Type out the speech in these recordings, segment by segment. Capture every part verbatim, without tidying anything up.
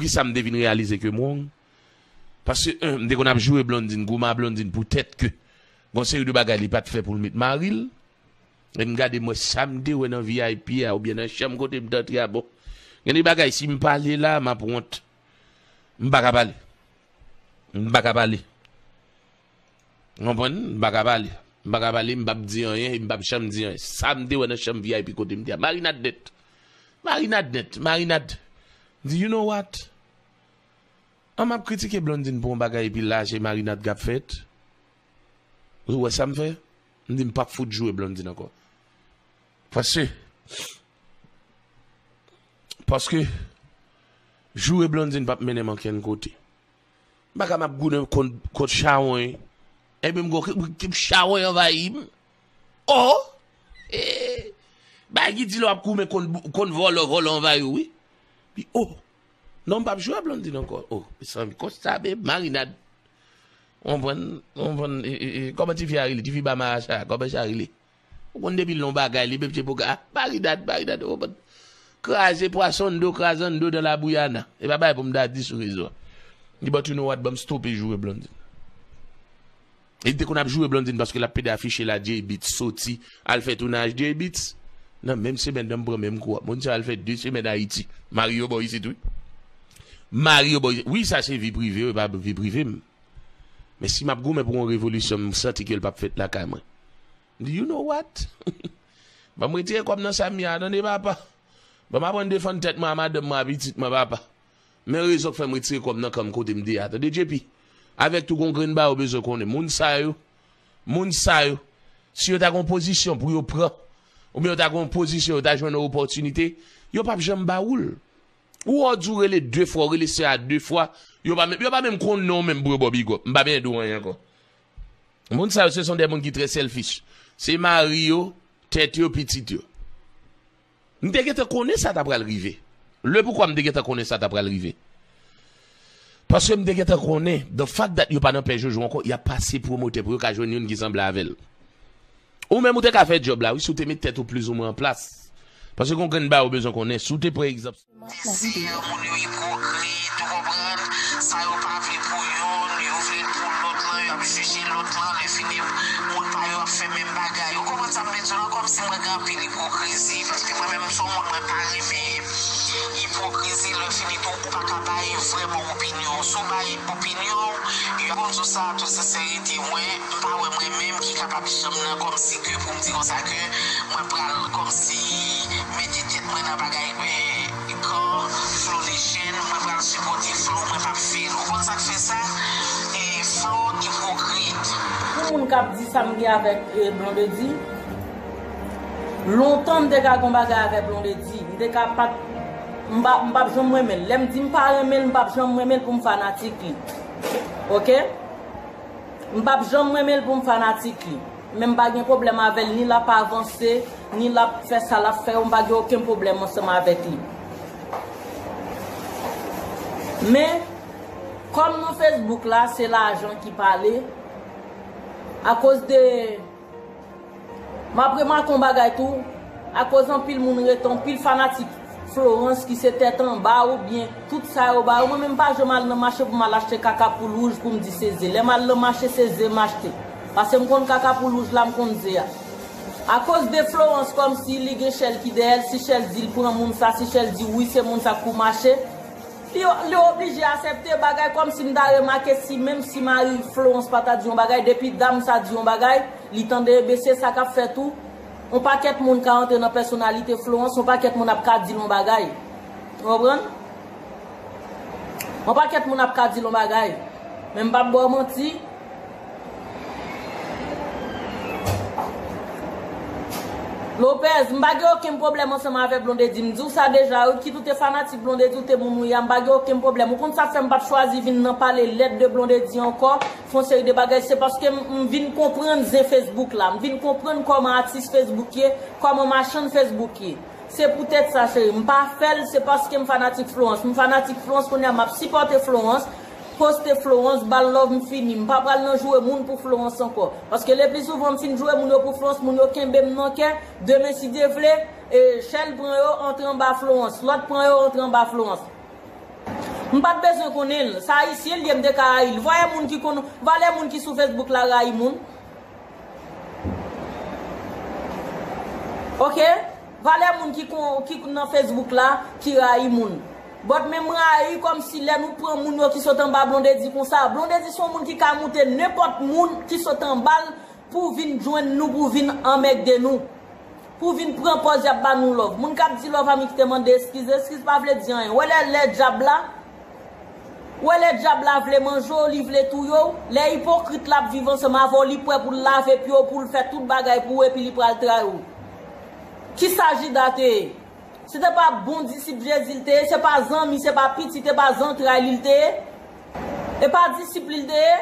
Poukisa m te vin reyalize ke m wrong? Paske, en, m te konn ap joure Blondine, goumen a Blondine poutèt ke gon seri de bagay li pa t fè pou l met mari l. E m gade m wè sa m te wè nan V I P a oubyen nan chanm kote m t antre a, bon. Gen de bagay, si m pale la, m ap wont. M pa ka pale. M pa ka pale. Ou konprann? M pa ka pale. M pa ka pale, m p ap di anyen, e m p ap janm di anyen. Sa m te wè nan chanm V I P kote m te a. Marinad nèt. Marinad nèt. Marinad. M di, you know what? An m ap kritike Blondine pou yon bagay epi la se marinad k ap fèt. Ou wè sa m fè? M di m p ap fout joure Blondine ankò. Paske, paske joure Blondine p ap mennen m ankenn kote. M pa ka m ap goumen kont, kont chawony. Epi m gon ki, ki chawony anvayi m. Oh! Eh! Bay ki di lè w ap goumen kont, kont vòlò, vòlò anvayi w, wi. Pi, oh! Non, m p ap jwe a Blondine ankò. Oh, mezanmi, konsa, be, marinad. Ou konprann, ou konprann, e, e, e, kòman tifi a rele? Tifi ba maracha, kòman sa rele? Ou konn depi l nan bagay, li menm se pou ka, ah, marinad, marinad, ou konprann? Kraze pwason do, krazando dan la bouyana. E pa bagay pou m ta di sou rezo a. Li, but you know what, ban m stope joure Blondine. E li te konn ap joure Blondine paske l ap pede afiche la, Jay Beats soti, al fè tounaj Jay Beats. Nan menm semèn nan, m pran menm kou a. Moun sa al fè de semèn Ayiti. Mari yo bò isit, wi. Mari yo bò isit. Wi, sa se vi prive yo, e pa vi prive m. Men si m ap goumen pou yon revolisyon, m santi ke l p ap fèt lakay mwen. M di, you know what? Ban m retire kòb nan sa m ye a, tande papa. Ban m aprann defann tèt mwen a madanm mwen, a pitit mwen, papa. Men rezon k fè m retire kòb nan kan m kote m te a, tande J P. Avèk tou gon grenn bagay ou bezwen konnen. Moun sa yo, moun sa yo, si yo ta gon pozisyon pou yo pran, oubyen yo ta gon pozisyon, yo ta jwenn yon opòtinite, yo p ap janm ba ou l. Ou wè w di w rele de fwa, w rele sè a de fwa, yo pa menm, yo pa menm konn non w menm pou yo ba w bigòp. M pa bezwen di w anyen ankò. Moun sa yo, se son de moun ki trè selfish. Se mari yo, tèt yo, pitit yo. M te gentan konnen sa ta pral rive. Le poukwa m te gentan konnen sa ta pral rive? Paske m te gentan konnen, the fact that yo pa nan pè Jojo ankò, y ap pase pwomotè pou yo ka jwenn youn ki sanble avè l. Ou menm ou te ka fè djòb la, wi, si w te met tèt ou plizoumwen an plas. Paske gon grenn bagay ou bezwen konnen. Si w te pran egzanp. Dezi moun yo ipokrit, ou konprann? Sa yo pa vle pou youn, yo vle l pou lòt lan, y ap jije lòt lan, lè fini, moun pa yo ap fè menm bagay. Ou konprann sa m vle di w la? Kòmsi mwen gen anpil ipokrizi, paske mwen menm, m se yon moun, mwen pa renmen ipokrizi, lè fini tou, ou pa ka bay vrèman opinyon w. Si w bay opinyon w, yo ap di w sa, tout senserite, mwen, m pa wè mwen menm ki kapab janm nan kòmsi ke pou m di konsa ke mwen pral kòmsi mete tèt mwen nan bagay, eh, kan Flo Legend, mwen pral sipòte Flo, mwen p ap fè l. Ou konn sa k fè sa? Eh, Flo ipokrit. Pou moun k ap di sa m gen avèk, eh, Blondedy, lontan m te ka gon bagay avèk Blondedy. M te ka pa t, m pa, m p ap janm renmen l. Lè m di m pa renmen l, m p ap janm renmen l pou m fanatik li. Oke? M p ap janm renmen l pou m fanatik li. Men m pa gen pwoblèm avè l, ni l ap avanse, ni l ap fè sa l ap fè yo, m pa gen okenn pwoblèm ansanm avèk li. Men, kòm nan Facebook la, se lajan ki pale, akoz de M ap remake yon bagay tou, akoz anpil moun rete, anpil fanatik Florence ki se tèt anba oubyen tout sa yo ba yo. Mwen menm m pa janm al nan mache pou m al achte kaka poul wouj pou m di se ze. Lè m al nan mache, se ze m achte. Paske m konn kaka poul wouj la, m konn ze a. Akoz de Florence, kòmsi li gen Shell ki dèyè l, si Shell di l pran moun sa, si Shell di wi, se moun sa k pou mache, Li, li oblije aksepte bagay kòmsi m ta remake si, menm si mari Florence pa ta di yon bagay, depi dam sa di yon bagay, li tande, ebyen se sa k ap fè tou. Yon pakèt moun ka antre nan pèsonalite Florence, yon pakèt moun ap ka di l yon bagay. Ou konprann? Yon pakèt moun ap ka di l yon bagay. Men m p ap ba w manti. Lopez, m pa gen okenn pwoblèm ansanm avèk Blondedy. M di w sa deja, wi, kit ou te fanatik Blondedy, ou te moun ou ye a, m pa gen okenn pwoblèm. Ou konn sa k fè m p ap chwazi vin nan pale lèd de Blondedy ankò, fè yon seri de bagay, se paske m, m vin konprann zen Facebook la. M vin konprann kòman atis Facebook ye, kòman machann Facebook ye. Se poutèt sa, cheri, m pa fè l, se paske m fanatik Florence. M fanatik Florence, kounye a m ap sipòte Florence, poste Florence, ba l love, m fini. M pa pral nan joure moun pou Florence ankò. Paske le pli souvan m fin joure moun yo pou Florence, moun yo kenbe m nan kè. Demen, si Dye vle, e, Shell pran yo, antre anba Florence. Lòt pran yo, antre anba Florence. M pa t bezwen konnen l. Sa ayisyen l ye, m te ka rayi l. Valè moun ki konn, valè moun ki sou Facebook la rayi moun. Oke? Valè moun ki kon, ki nan Facebook la, ki rayi moun. But men m rayi kòmsi lè nou pran moun yo ki sot anba Blondedy konsa. Blondedy se yon moun ki ka moute nenpòt moun ki sot anba l pou vin jwenn nou, pou vin anmègde nou. Pou vin pran pòz y ap ba nou love. Moun k ap di love a, m kite mande eskiz. Eskiz pa vle di anyen. Wè lè, lè dyab la, wè lè dyab la vle manje w, li vle touye w, lè ipokrit la ap viv ansanm avè w, li prè pou l lave pye w, pou l fè tout bagay pou ou, epi li pral trayi w. Kisa Jida te ye? Se te pa bon disip Jezi l te ye, se pa zanmi, se pa pitit, se pa zantray li l te ye. E pa disip li l te ye.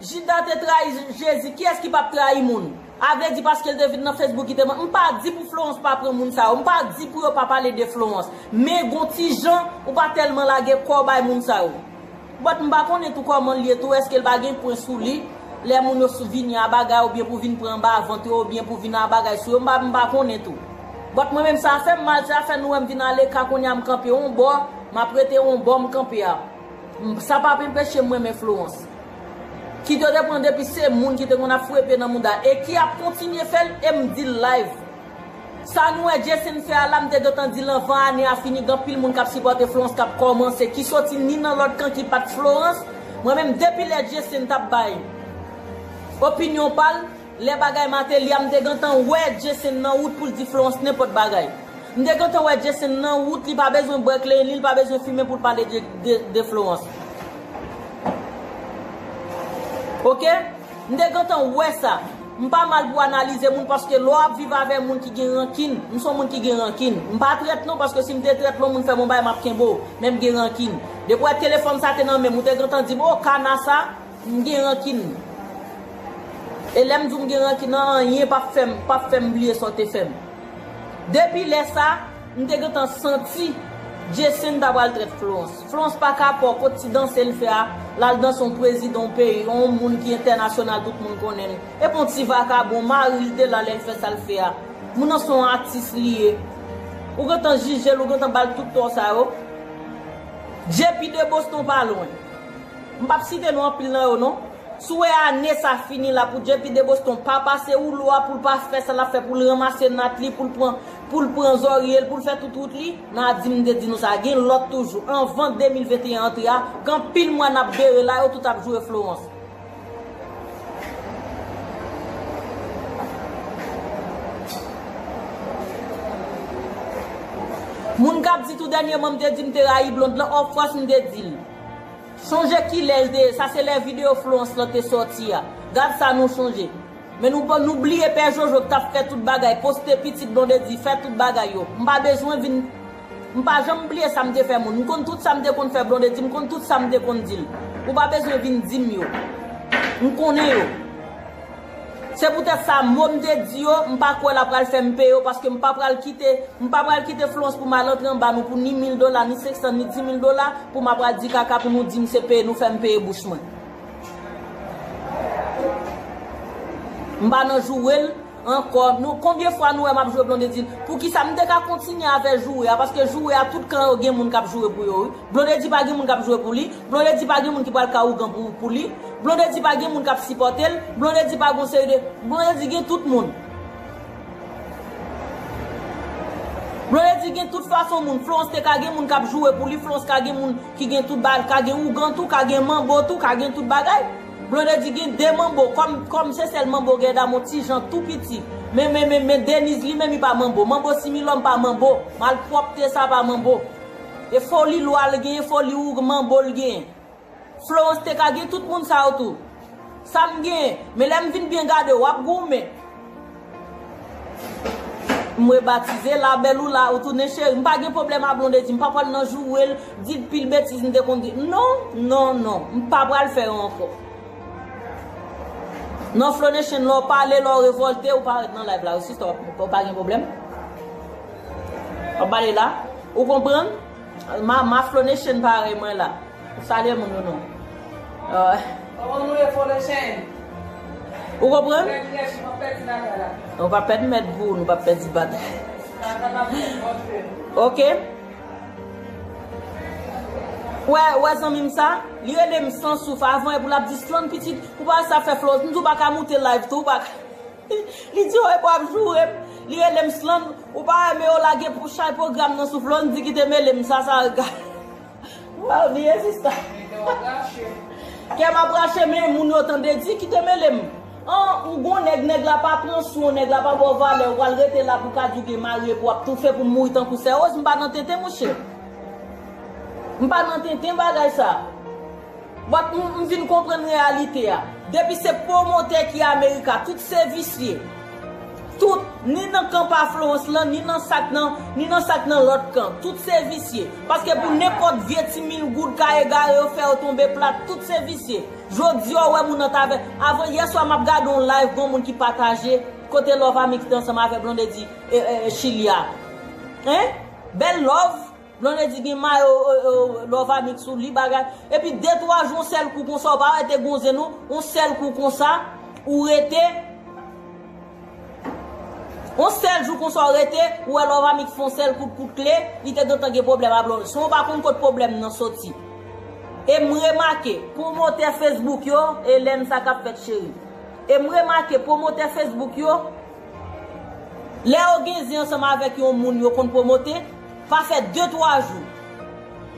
Jida te trayi Jezi, kiyès ki p ap trayi moun? A vle di paske l te vin nan Facebook, li te man-, m pa di pou Florence pa pran moun sa yo, m pa di pou yo pa pale de Florence. Men gon ti jan, ou pa tèlman lage kò w bay moun sa yo. But m pa konnen tou kòman l ye tou, èske l pa gen pwen sou li, lè moun yo sou vini a bagay, oubyen pou vin pran anba vant yo, oubyen pou vin a bagay sou yo, m pa, m pa konnen tou. But mwen menm sa fè m mal, sa fè nou wè m vin ale ka kounye a m kanpe yon bò, m ap rete yon bò m kanpe a. M, sa p ap enpeche m renmen Florence. Kit yo te pran depi se moun ki te konn ap frepe nan mouda e ki ap kontinye fè l e m di l live. Sa nou wè Jason fè a la, m te gentan di l anvan ane a fini, gen anpil moun k ap sipòte Florence k ap kòmanse, ki soti ni nan lòt kan ki pa t Florence. Mwen menm depi lè Jason t ap bay opinyon pa l, lè bagay Martelly a, m te gentan wè Jason nan wout pou l di Florence nenpòt bagay. M te gentan wè Jason nan wout, li pa bezwen bwè kle li, li pa bezwen fimen pou l pale de, de, de Florence. Oke? M te gentan wè sa. M pa mal pou analize moun paske lè w ap viv avè moun ki gen rankin, m se yon moun ki gen rankin. M pa trèt non paske si m te trèt lè yon moun fè m yon bagay, m ap kenbe w, men m gen rankin. Depi w wè telefòn sa te nan men m, ou te gentan di m, "O, kana sa." M gen rankin. E lè m di w m gen rankin nan, anyen p ap fè m, p ap fè m bliye sa w te fè m. Depi lè sa, m te gentan santi Jason ta pral trèt Florence. Florence pa ka pa w kot ti danse l fè a, l al danse yon prezidan yon peyi, yon moun ki entènasyonal, tout moun konnen l. Epi yon ti vakabon, mari l te la lè l fè sa l fè a. Moun nan se yon atis li ye. Ou gentan jije l, ou gentan ba l tout tò sa yo. J P de Boston pa lwen. M p ap site non anpil nan yo non. Si w wè ane sa fini la pou J P de Boston pa pase woulo a, pou l pa fè sa l ap fè, pou l ranmase nat li, pou l pran, pou l pran zòrye l, pou l fè tout wout li, n a di m te di nou sa. Gen lòt toujou. Anvan de mil venteyen antre a, gen anpil mwa n ap bere la, yo tout ap joure Florence. Moun k ap di tou dènyèman m te di m te rayi Blonde lan, of course m te di l. Sonje kilè l te ye, sa se lè videyo Florence lan te sòti a. Gad sa nou sonje. Men nou, nou bliye Pè Jojo ki t ap fè tout bagay, poste pitit Blondedy, fè tout bagay yo. M pa bezwen vin, m pa janm bliye sa m te fè moun. M konn tout sa m te konn fè Blondedy, m konn tout sa m te konn di l. Ou pa bezwen vin di m yo. M konnen yo. Se poutèt sa, mo m te di yo, m pa kwè l ap pral fè m peye yo, paske m pa pral kite, m pa pral kite Florence pou m al antre anba nou pou ni mil dola, ni senk san, ni di mil dola, pou m ap pral di kaka pou nou di m se peye nou fè m peye bouch mwen. M pa nan joure l ankò. Nou, konbyen fwa nou wè m ap joure Blondedy? Poukisa m te ka kontinye avè joure a? Paske joure a, tout kan yo gen moun k ap joure pou yo, wi. Blondedy pa gen moun k ap joure pou li. Blondedy pa gen moun ki pral ka ougan pou, pou li. Blondedy pa gen moun k ap sipòte l. Blondedy pa gon seri de, Blondedy gen tout moun. Blondedy gen tout fason moun. Florence te ka gen moun k ap joure pou li. Florence ka gen moun ki gen tout bagay, ka gen ougan tou, ka gen manbo tou, ka gen tout bagay. Blondedy gen de manbo. Kòm, kòm se sèl manbo gen dam yon ti jan tou piti. Men, men, men, men Denise li menm li pa manbo. Manbo Similòm pa manbo. Malpwòpte sa pa manbo. E foli lwa l gen, foli ou manbo l gen. Florence te ka gen tout moun sa yo tou. Sa m gen, men lè m vin byen gade, w ap goumen. M rebatize, la bèl ou la, ou tounen cheri. M pa gen pwoblèm a Blondedy, m pa pral nan joure l, di l pil betiz m te konn di. Non, non, non, m pa pral fè yo ankò. Non, Flow Nation, lè w pale, lè w revòlte, ou pa ret nan live la, wi, sista, w pa gen pwoblèm. W ap pale la, ou konprann? Ma, ma Flow Nation parèy mwen la. Salye moun yo non. Ah. Kòman nou ye, Flow Nation? Ou konprann? Pèdi nèg, nou p ap pèdi bagay la. Nou p ap pèdi mèt pou nou p ap pèdi bagay. Sa, sa p ap fèt, bon Dye. Oke. Wè, wè zanmi m sa, li rele m san souf avan epi l ap di Slann pitit, ou pa sa fè Florence, m di w pa ka moute live tou, ou pa ka. Li di w epi w ap joure m, li rele m Slann, ou pa wè men yo lage pou chay pwogram nan sou Florence, di kite mele m sa, sa rega. Wè, ou bliye sista. Kè m ap rache men moun yo tande di kite mele m. An, ou gon nèg, nèg la pa pran sou, nèg la pa ba w valè, ou pral rete la pou ka di w gen mari epi w ap toufe pou mouri tankou sè Rose, m pa nan tenten mouche. M pa nan tenten bagay sa. But m, m vin konprann reyalite a. Depi se pwomotè ki Amerika, tout se visye. Tout, ni nan kan pa Florence lan, ni nan sak nan, ni nan sak nan lòt kan. Tout se visye. Paske pou nenpòt vye ti mil goud ka egare yo fè yo tonbe plat, tout se visye. Jodi a w wè moun nan t avè. Avan yè swa m ap gade yon live, gon moun ki pataje kote Love Amix te ansanm avè Blondedy e, e, e, Chili a. Hein? Bèl love. Blondedy gen mayo e, e, Love Amix sou li bagay. Epi de twa jou yon sèl kou konsa, ou pa wè te gon zen non, yon sèl kou konsa, ou rete. Yon sèl jou konsa ou rete, ou wè Love Amix fè yon sèl kout kout kle, li te gentan gen pwoblèm ak Blondedy. San w pa konn kot pwoblèm nan soti. E m remake, pwomotè Facebook yo, e lè n sa k ap fèt cheri. E m remake, pwomotè Facebook yo, lè yo gen zen ansanm avèk yon moun yo konn pwomote, pa fè de twa jou.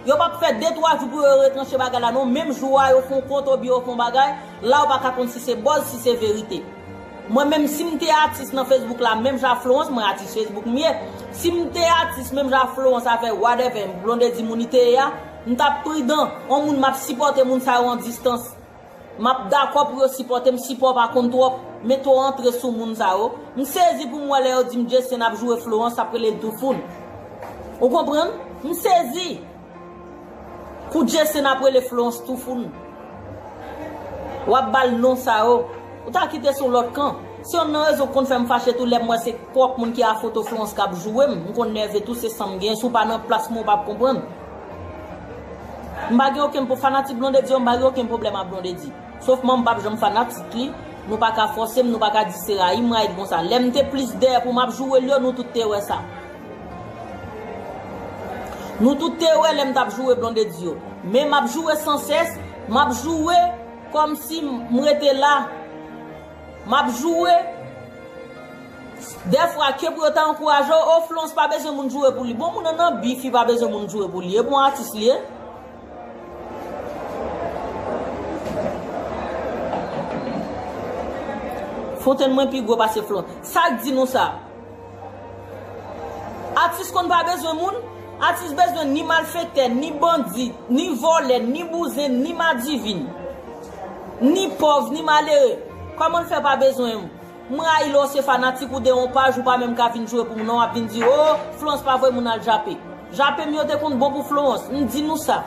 Yo p ap fè de twa jou pou yo retranche bagay la non. Menm jou a yo fè yon kont oubyen yo fè yon bagay, la ou pa ka konn si se buzz, si se verite. Mwen menm si m te atis nan Facebook la, menm jan Florence, mwen atis Facebook m ye. Si m te atis menm jan Florence avè whatever, Blondedy moun li te ye a, m t ap pridan. On moun m ap sipòte moun sa yo an distans. M ap dakò pou yo sipòte m, sipò pa konn twòp, men twò antre sou moun sa yo. M sezi pou m wè lè yo di m Jessene ap joure Florence, ap rele l Toufoun. Ou konprann? M sezi. Pou Jessene ap rele Florence Toufoun. W ap ba l non sa yo. Ou ta kite sou lòt kan. Se yonn nan rezon k konn fè m fache tou lè m wè se twòp moun ki a foto Florence k ap joure m. M konn nève tou, se san m gen. Si w pa nan plas mwen, ou p ap konprann. M pa gen okenn po-, fanatik Blondedy yo, m pa gen okenn pwoblèm ak Blondedy. Sofman m p ap janm fanatik li, nou pa ka fòse m, nou pa ka di se rayi m, rayi l konsa. Lè m te plis dèyè pou m ap joure l yo, nou tout te wè sa. Nou tout te wè lè m t ap joure Blondedy yo. Men m ap joure sansès, m ap joure kòmsi m rete la. M ap joure. Dèfwa, ke pou yo ta ankouraje w, o Florence pa bezwen moun joure pou li. Bon, moun nan nan bif, li pa bezwen moun joure pou li. E bon atis li ye. Fontenn mwen pi gwo pase Florence. Sa k di nou sa? Atis konn pa bezwen moun. Atis bezwen ni malfektè, ni bandi, ni vòlè, ni bouzen, ni madivin, ni pòv, ni malere. Kòman l fè pa bezwen moun? M rayi lè w se fanatik ou de yon paj, ou pa menm ka vin joure pou moun non, w ap vin di, o, Florence pa voye moun al jape. Jape m yo te konn bon pou Florence, m di nou sa.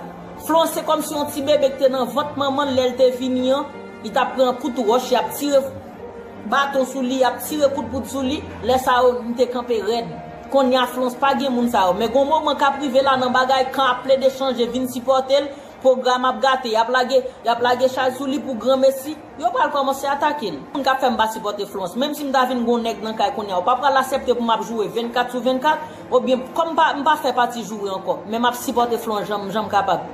Florence se kòmsi yon ti bebe ki te nan vant manman l lè l te vini an, li t ap pran kout wòch, y ap tire baton sou li, y ap tire kout poud sou li, lè sa yo, m te kanpe rèd. Kounye a Florence pa gen moun sa yo. Men gon moman k ap rive la nan bagay, kan ap plede chanje, vin sipòte l, pwogram ap gate, y ap lage, y ap lage chay sou li pou granmesi, yo pral kòmanse atake l. Moun k ap fè m pa sipòte Florence, menm si m ta vin gon nèg nan kay kounye a, ou pa pral aksepte pou m ap joure vennkat sou vennkat, oubyen kòm m pa, m pa fè pati joure ankò, men m ap sipòte Florence jan, jan m kapab.